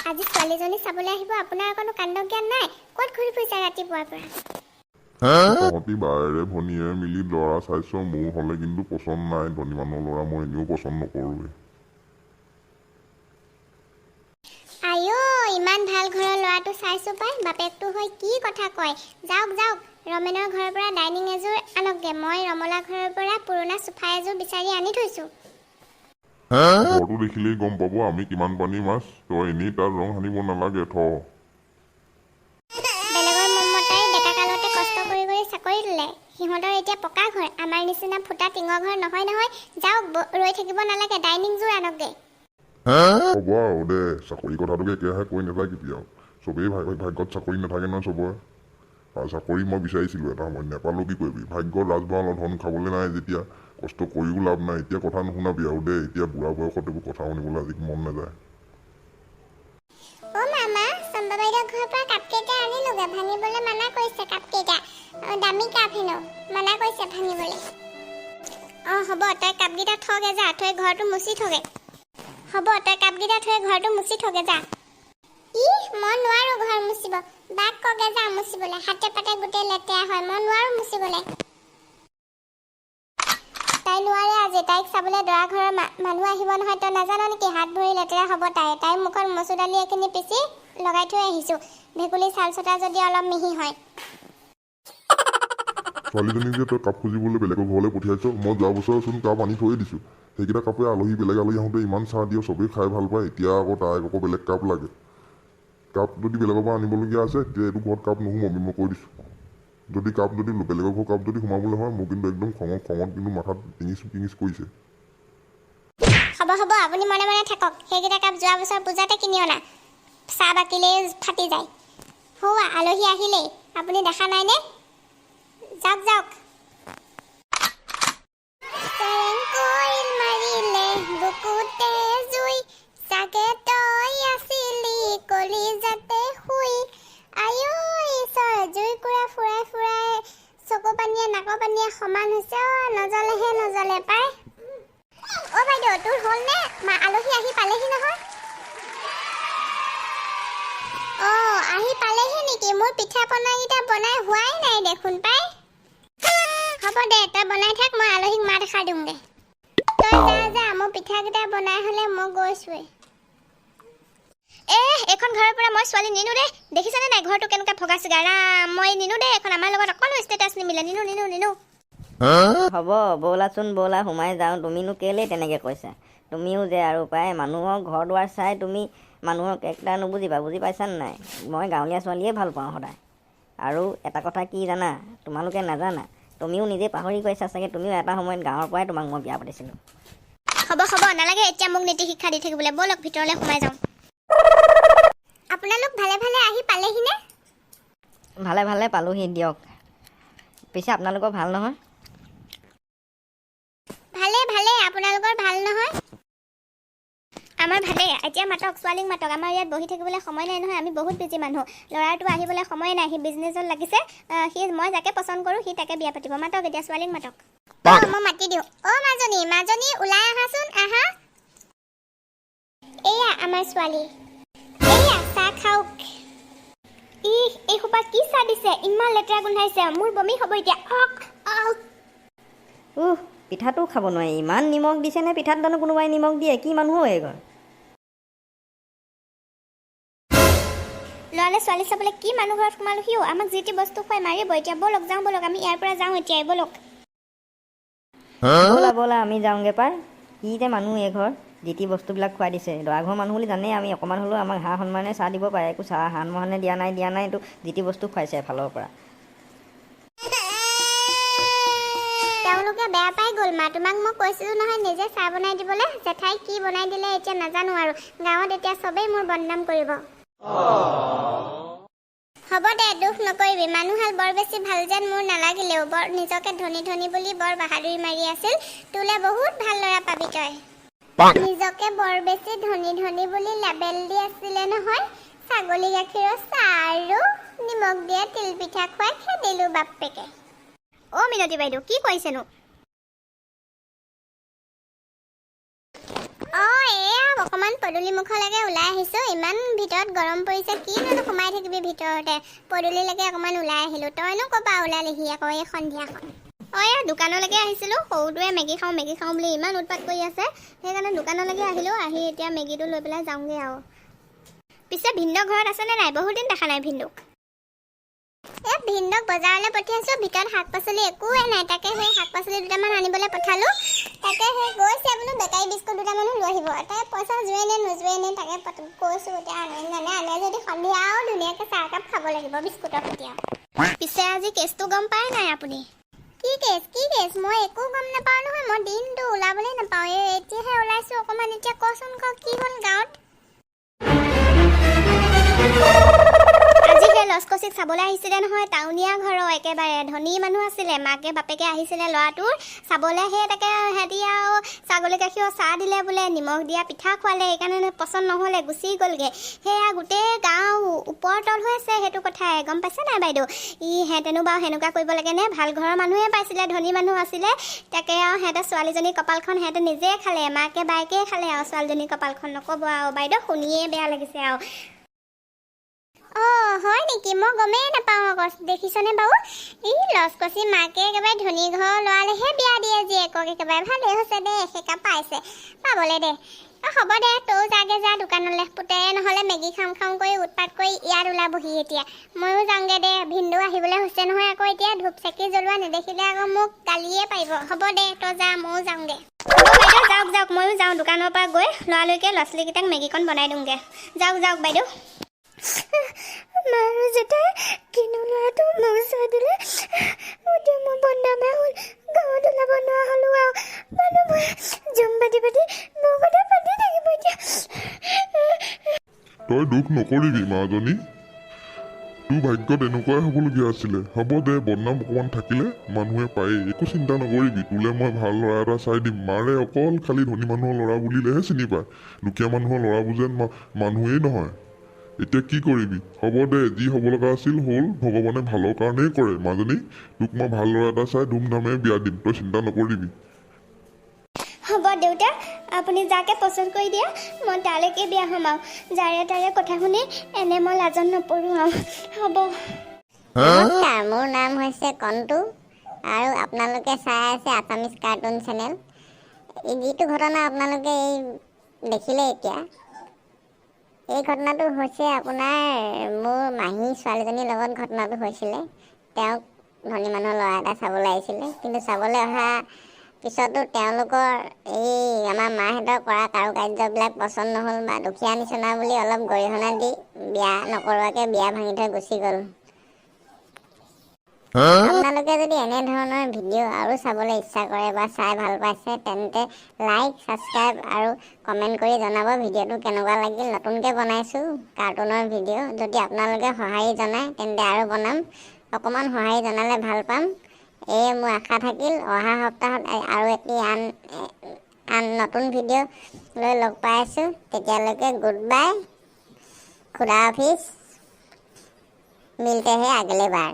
আজি ছোৱালীজনী চাবলৈ আহিব, আপোনাৰ অকণো কাণ্ড জ্ঞান নাই? ক'ত ঘূৰি ফুৰিছে ৰাতিপুৱাৰ পৰা? তহঁতি বায়েৰে ভনীয়ে মিলি ল'ৰা চাইছ, মোৰ হ'লে কিন্তু পচন্দ নাই। ধনী মানুহৰ ল'ৰা মই এনেও পচন্দ নকৰোঁৱেই। আইঅ, ইমান ভাল ঘৰৰ ল'ৰাটো চাইছোঁ পাই, বাপেকটো হৈ কি কথা কয়। যাওক যাওক, ৰমেনৰ ঘৰৰ পৰা ডাইনিং এযোৰ আনকগে, মই ৰমলা ঘৰৰ পৰা পুৰণা চোফা এযোৰ বিচাৰি আনি থৈছোঁ। ঘৰটো দেখিলেই গম পাব আমি কিমান পানীৰ মাছ। তই এনেই তাত ৰং সানিব নালাগে, থ। বেলেগৰ মমতাই ডেকা কালতে কষ্ট কৰি কৰি চাকৰি ল'লে, সিহঁতৰ এতিয়া পকা ঘৰ, আমাৰ নিচিনা ফুটা টিঙৰ ঘৰ নহয় নহয়। যাওক, ৰৈ থাকিব নালাগে, ডাইনিংযোৰ আনকগে। হ'ব আৰু দে, চাকৰি কথাটোকে একেৰাহে কৈ নাথাকিবি আৰু। চবেই ভাগ্যত চাকৰি নাথাকে নহয় চবৰে। আৰু চাকৰি মই বিচাৰিছিলোঁ এটা সময়ত, নেপালোঁ, কি কৰিবি? ভাগ্যত ৰাজভঁৰালত ধন খাবলৈ নাই যেতিয়া, কষ্ট কৰিও লাভ নাই। এতিয়া কথা নুশুনাবি আৰু দে, এতিয়া বুঢ়া বয়সত এইবোৰ কথা শুনিবলৈ আজি মন নাযায়। অ' মামা, চম্পা বাইদেউৰ ঘৰৰ পৰা কাপকেইটা আনিলোগে, ভাঙিবলৈ মানা কৰিছে। কাপকেইটা দামী কাপ হেনো, মানা কৰিছে ভাঙিবলৈ। অঁ হ'ব, তই কাপকেইটা থগে যা, থৈ ঘৰটো মুচি থগে। হ'ব, তই কাপকেইটা থৈ ঘৰটো মুচি থগে যা। ইহ, মই নোৱাৰো ঘৰ মুচিব, বাক কগে যা মুচিবলৈ। হাতে পাতে গোটেই লেতেৰা হয়, মই নোৱাৰো মুচিবলৈ। তাই নোৱাৰে, আজি তাইক চাবলৈ দৰা ঘৰৰ মানুহ আহিব নহয়, তই নাজান নেকি? হাত ভৰি লেতেৰা হ'ব তাই। তাইৰ মুখত মচুৰ দালি এখিনি পিচি লগাই থৈ আহিছোঁ, ভেকুলী ছাল চটা যদি অলপ মিহি হয়। ছোৱালীজনীক যে তই কাপ খুজিবলৈ বেলেগৰ ঘৰলৈ পঠিয়াইছ, মই যোৱা বছৰচোন কাপ আনি থৈয়ে দিছোঁ। সেইকেইটা কাপে আলহী, বেলেগ আলহী আহোঁতে ইমান চাহ দিয়ে, চবেই খাই ভাল পায়। এতিয়া আকৌ তাইক আকৌ বেলেগ কাপ লাগে। কাপ যদি বেলেগৰ পৰা আনিবলগীয়া আছে, তেতিয়া এইটো ঘৰত কাপ নোসোমাবি, মই কৈ দিছোঁ। যদি কাপ যদি বেলেগৰ ঘৰৰ কাপ যদি সোমাবলৈ হয়, মোৰ কিন্তু একদম খঙত কিন্তু মাথাত টিঙিচ টিঙিচ কৰিছে। হ'ব হ'ব, আপুনি মনে মনে থাকক। সেইকেইটা কাপ যোৱা বছৰ পূজাতে কিনি অনা, চাহ বাকিলেই ফাটি যায়। সৌৱা আলহী আহিলেই, আপুনি দেখা নাইনে? যাওক যাওক। চেৰেং কৰিল মাৰিলে বুকুতে জুই, চাগে তই আছিলি কলিজাতে শুই। আয়ৈ ঈশ্বৰ, জুইকুৰা ফুৰাই ফুৰাই চকু পানীয়ে নাকৰ পানীয়ে সমান হৈছে। অ' নজ্বলেহে নজ্বলে পাই। অ' বাইদেউ, তোৰ হ'লনে? মা আলহী আহি পালেহি নহয়। অ' আহি পালেহি নেকি? মোৰ পিঠা পনাকেইটা বনাই হোৱাই নাই দেখোন পাই। হ'ব দে, তই বনাই থাক, মই আলহীক মাত এষাৰ দিওঁগে। তই যা যা, মোৰ পিঠাকেইটা বনাই হ'লে মই গৈছোৱেই। এ এইখন ঘৰৰ পৰা মই ছোৱালী নিনো দেই। দেখিছানে নাই ঘৰটো কেনেকুৱা ভগা চিগা? ৰাম, মই নিনো দেই এইখন, আমাৰ লগত অকণো ষ্টেটাছ নিমিলে। নিনো নিনো নিনো। হ'ব, ব'লাচোন ব'লা, সোমাই যাওঁ। তুমিনো কেলেই তেনেকৈ কৈছা? তুমিও যে আৰু পাই, মানুহৰ ঘৰ দুৱাৰ চাই তুমি মানুহৰ কেৰেক্টাৰ নুবুজিবা, বুজি পাইছানে নাই? মই গাঁৱলীয়া ছোৱালীয়ে ভাল পাওঁ সদায়। আৰু এটা কথা কি জানা, তোমালোকে নাজানা, তুমিও নিজে পাহৰি গৈছা চাগে, তুমিও এটা সময়ত গাঁৱৰ পৰাই তোমাক মই বিয়া পাতিছিলোঁ। হ'ব হ'ব, নালাগে এতিয়া মোক নীতি শিক্ষা দি থাকিবলৈ। ব'লক, ভিতৰলৈ সোমাই যাওঁ। আপোনালোক ভালে ভালে আহি পালেহিনে? ভালে ভালে পালোহি দিয়ক। পিছে আপোনালোকৰ ভাল নহয়? ভালে ভালে, আপোনালোকৰ ভাল নহয়? আমাৰ ভালেই। এতিয়া মাতক, ছোৱালীক মাতক। আমাৰ ইয়াত বহি থাকিবলৈ সময় নাই নহয়, আমি বহুত বিজি মানুহ। ল'ৰাটো আহিবলৈ সময় নাই, সি বিজনেছত লাগিছে। সি মই যাকে পচন্দ কৰোঁ সি তাকে বিয়া পাতিব। মাতক এতিয়া, ছোৱালীক মাতক। অ' মই মাতি দিওঁ। অ' মাজনী, মাজনী, ওলাই আহাচোন, আহা। এয়া আমাৰ ছোৱালী। এয়া চাহ খাওক। ইহ, এই সোপা কি চাহ দিছে, ইমান লেতেৰা গোন্ধাইছে, মোৰ বমি হ'ব এতিয়া। অক অক। উহ, পিঠাটো খাব নোৱাৰি, ইমান নিমখ দিছেনে? পিঠাত জানো কোনোবাই নিমখ দিয়ে? কি মানুহ এই ঘৰ! ল'ৰালে ছোৱালী চাবলৈ কি মানুহ ঘৰত সোমালো সিও আমাক যি টি বস্তু খুৱাই মাৰিব এতিয়া। ব'লক যাওঁ, ব'লক, আমি ইয়াৰ পৰা যাওঁ এতিয়াই, ব'লক। ব'লা ব'লা, আমি যাওঁগৈ পাই। কি যে মানুহ এই ঘৰ, যি টি বস্তুবিলাক খুৱাই দিছে। দৰা ঘৰৰ মানুহ বুলি জানেই আমি, অকণমান হ'লেও আমাক সা সন্মানে চাহ দিব পাৰে। একো চাহ সন্মানে দিয়া নাই, দিয়া নাই, এইটো যি টি বস্তু খুৱাইছে এফালৰ পৰা। তেওঁলোকে বেয়া পাই গ'ল মা। তোমাক মই কৈছিলোঁ নহয় নিজে চাহ বনাই দিবলৈ। জেঠাই কি বনাই দিলে এতিয়া নাজানো আৰু। গাঁৱত এতিয়া চবেই মোৰ বদনাম কৰিব। হ'ব দে, দুখ নকৰিবি। মানুহহাল বৰ বেছি ভাল যেন মোৰ নালাগিলেও, বৰ নিজকে ধনী ধনী বুলি বৰ বাহাদুৰি মাৰি আছিল। তোলে বহুত ভাল ল'ৰা পাবি তই। নিজকে বৰ বেছি ধনী ধনী বুলি লেবেল দি আছিলে নহয়। ছাগলী গাখীৰৰ চাহ আৰু নিমখ দিয়া তিলপিঠা খুৱাই খেদিলো বাপ্পেকে। অ' মিনতি বাইদেউ, কি কৰিছেনো? অ' এয়া অকণমান পদূলি মুখলৈকে ওলাই আহিছোঁ। ইমান ভিতৰত গৰম পৰিছে, কিনো সোমাই থাকিবি ভিতৰতে। পদূলিলৈকে অকণমান ওলাই আহিলোঁ। তইনো ক'ৰপৰা ওলালিহি আকৌ এই সন্ধিয়াখন? অঁ, এয়া দোকানলৈকে আহিছিলোঁ। সৰুটোৱে মেগী খাওঁ মেগী খাওঁ বুলি ইমান উৎপাত কৰি আছে, সেইকাৰণে দোকানলৈকে আহিলোঁ। আহি এতিয়া মেগীটো লৈ পেলাই যাওঁগৈ আৰু। পিছে ভিনদেউ ঘৰত আছেনে নাই? বহুত দিন দেখা নাই ভিনদেউক। এই ভিনদেউক বজাৰলৈ পঠিয়াইছোঁ। ভিতৰত শাক পাচলি একোৱে নাই, তাকে সেই শাক পাচলি দুটামান আনিবলৈ পঠালোঁ। তাকে সেই গৈছে, বোলো বেকাৰী বিস্কুট দুটামানো লৈ আহিব। তাকে পইচা জোৰে নে নোজোৰে নে তাকে কৈছোঁ। এতিয়া আনে নানে, আনে যদি সন্ধিয়া আৰু ধুনীয়াকৈ চাহ একাপ খাব লাগিব বিস্কুটৰ সৈতে আৰু। পিছে আজি কেছটো গম পাই নাই আপুনি? কি কেছ? কি কেছ? মই একো গম নাপাওঁ নহয়। মই দিনটো ওলাবলৈ নাপাওঁ, এই এতিয়াহে ওলাইছোঁ অকণমান। এতিয়া কচোন ক, কি হ'ল গাঁৱত? আজি সেই লস্কচিক চাবলৈ আহিছিলে নহয়, টাউনীয়া ঘৰৰ একেবাৰে ধনী মানুহ আছিলে। মাকে বাপেকে আহিছিলে ল'ৰাটোৰ চাবলৈ। সেই তাকে সিহঁতি আৰু ছাগলী গাখীৰৰ চাহ দিলে বোলে, নিমখ দিয়া পিঠা খোৱালে, সেইকাৰণে পচন্দ নহ'লে, গুচি গ'লগৈ। সেয়া গোটেই গাঁও ওপৰ তল হৈ আছে সেইটো কথাই, গম পাইছে নাই বাইদেউ? ই সিহঁতেনো বাৰু সেনেকুৱা কৰিব লাগেনে? ভাল ঘৰৰ মানুহে পাইছিলে, ধনী মানুহ আছিলে। তাকে আৰু সিহঁতে ছোৱালীজনীৰ কপালখন সিহঁতে নিজে খালে, মাকে বায়েকে খালে আৰু ছোৱালীজনীৰ কপালখন। নক'ব আৰু বাইদেউ, শুনিয়ে বেয়া লাগিছে আৰু। অঁ, হয় নেকি? মই গমেই নাপাওঁ আকৌ। দেখিছনে বাৰু, ই লস্কচি মাকে একেবাৰে ধনী ঘৰৰ ল'ৰালেহে বিয়া দিয়ে জীয়েকক। একেবাৰে ভালেই হৈছে দে, এসেকা পাইছে পাবলৈ দে। অ, হ'ব দে, তয়ো যাগে যা দোকানলৈ। পুতেৰে নহ'লে মেগী খাম খাম কৰি উৎপাত কৰি ইয়াত ওলাবহি। এতিয়া ময়ো যাওঁগে দে। ভিনদেউ আহিবলৈ হৈছে নহয় আকৌ এতিয়া। ধূপ চাকি জ্বলোৱা নেদেখিলে আকৌ মোক গালিয়ে পাৰিব। হ'ব দে, তই যা, ময়ো যাওঁগে। হ'ব বাইদেউ, যাওক যাওক। ময়ো যাওঁ দোকানৰ পৰা গৈ লৰালৰিকৈ ল'ৰা ছোৱালীকেইটাক মেগীকণ বনাই দিওঁগৈ। যাওক যাওক বাইদেউ। মাৰো জেঠাই কিনো ল'ৰাটো মোক চাই দিলে। এতিয়া মোৰ বদনামে হ'ল, গাঁৱত ওলাব নোৱাৰা হ'লো আৰু। মানুহবোৰে জুম পাতি পাতি মোৰ কথা পাতি থাকিব এতিয়া। তই দুখ নকৰিবি মাজনী, তোৰ ভাগ্যত এনেকুৱাই হ'বলগীয়া আছিলে। হ'ব দে, বদনাম অকণমান থাকিলে মানুহে পায়েই। একো চিন্তা নকৰিবি, তোলে মই ভাল ল'ৰা এটা চাই দিম। মাৰে অকল খালি ধনী মানুহৰ ল'ৰা বুলিলেহে চিনি পায়, দুখীয়া মানুহৰ ল'ৰাবোৰ যেন মানুহেই নহয়। এতিয়া কি কৰিবি? হ'ব দে, যি হ'ব লগা আছিল হ'ল। ভগৱানে ভালৰ কাৰণেই কৰে মাজনী। তোক মই ভাল ল'ৰা এটা চাই ধুমধামেৰে বিয়া দিম, তই চিন্তা নকৰিবি। হ'ব দেউতা, আপুনি যাকে পচন্দ কৰি দিয়ে মই তালৈকে বিয়া হ'ম আৰু। যাৰে তাৰে কথা শুনি এনে মই লাজত নপৰোঁ আৰু, হ'ব। নমস্কাৰ, মোৰ নাম হৈছে কণ্টু আৰু আপোনালোকে চাই আছে আছামিজ কাৰ্টুন চেনেল। এই যিটো ঘটনা আপোনালোকে এই দেখিলে এতিয়া, এই ঘটনাটো হৈছে আপোনাৰ মোৰ মাহী ছোৱালীজনীৰ লগত ঘটনাটো হৈছিলে। তেওঁক ধনী মানুহৰ ল'ৰা এটা চাবলৈ আহিছিলে, কিন্তু চাবলৈ অহা পিছতো তেওঁলোকৰ এই আমাৰ মাহঁতৰ কৰা কাৰুকাৰ্যবিলাক পচন্দ নহ'ল বা দুখীয়া নিচিনা বুলি অলপ গৰিহণা দি বিয়া নকৰোৱাকৈ বিয়া ভাঙি থৈ গুচি গ'ল। আপোনালোকে যদি এনেধৰণৰ ভিডিঅ' আৰু চাবলৈ ইচ্ছা কৰে বা চাই ভাল পাইছে, তেন্তে লাইক, ছাবস্ক্ৰাইব আৰু কমেণ্ট কৰি জনাব ভিডিঅ'টো কেনেকুৱা লাগিল। নতুনকৈ বনাইছোঁ কাৰ্টুনৰ ভিডিঅ'। যদি আপোনালোকে সঁহাৰি জনায় তেন্তে আৰু বনাম। অকণমান সঁহাৰি জনালে ভাল পাম, এয়ে মোৰ আশা থাকিল। অহা সপ্তাহত আৰু এটি আন আন নতুন ভিডিঅ' লৈ লগ পাই আছোঁ। তেতিয়ালৈকে গুড বাই, खुदा हाफिज, मिलते हैं अगले बार।